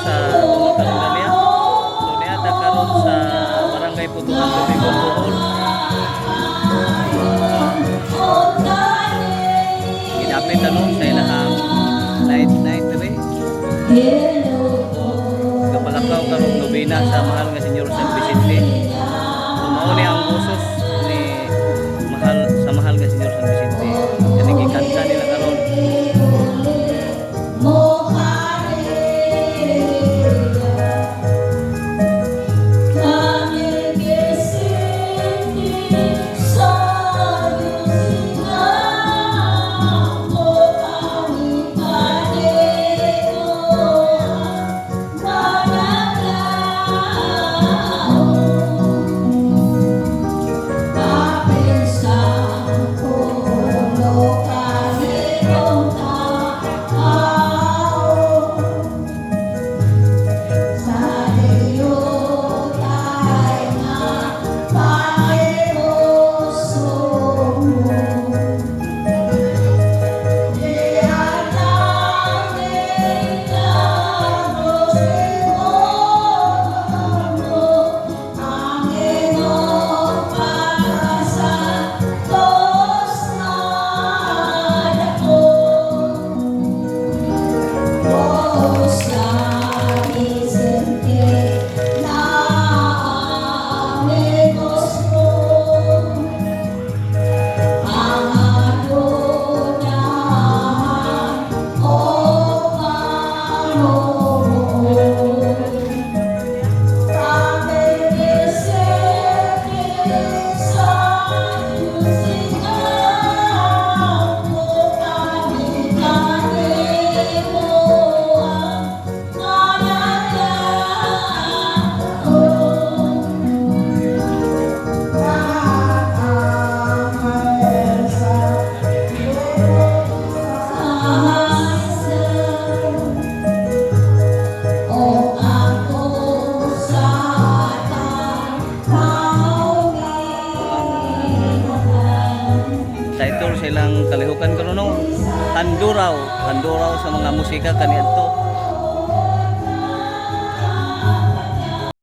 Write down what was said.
Sa mga karinderya. So niya ta karon sa Barangay Putuan, Tubigon, Bohol. Gidapit ano sa ilahang night night diri. Kapalakaw karong nobena sa mahal nga Senyor San Vicente. So mao ni ang usos ni mahal sa mahal nga Senyor San Vicente. Kani gikanta nila karon. Title sa ilang kalihukan karon, no, Handuraw, Handuraw sa mga musika kaniadto.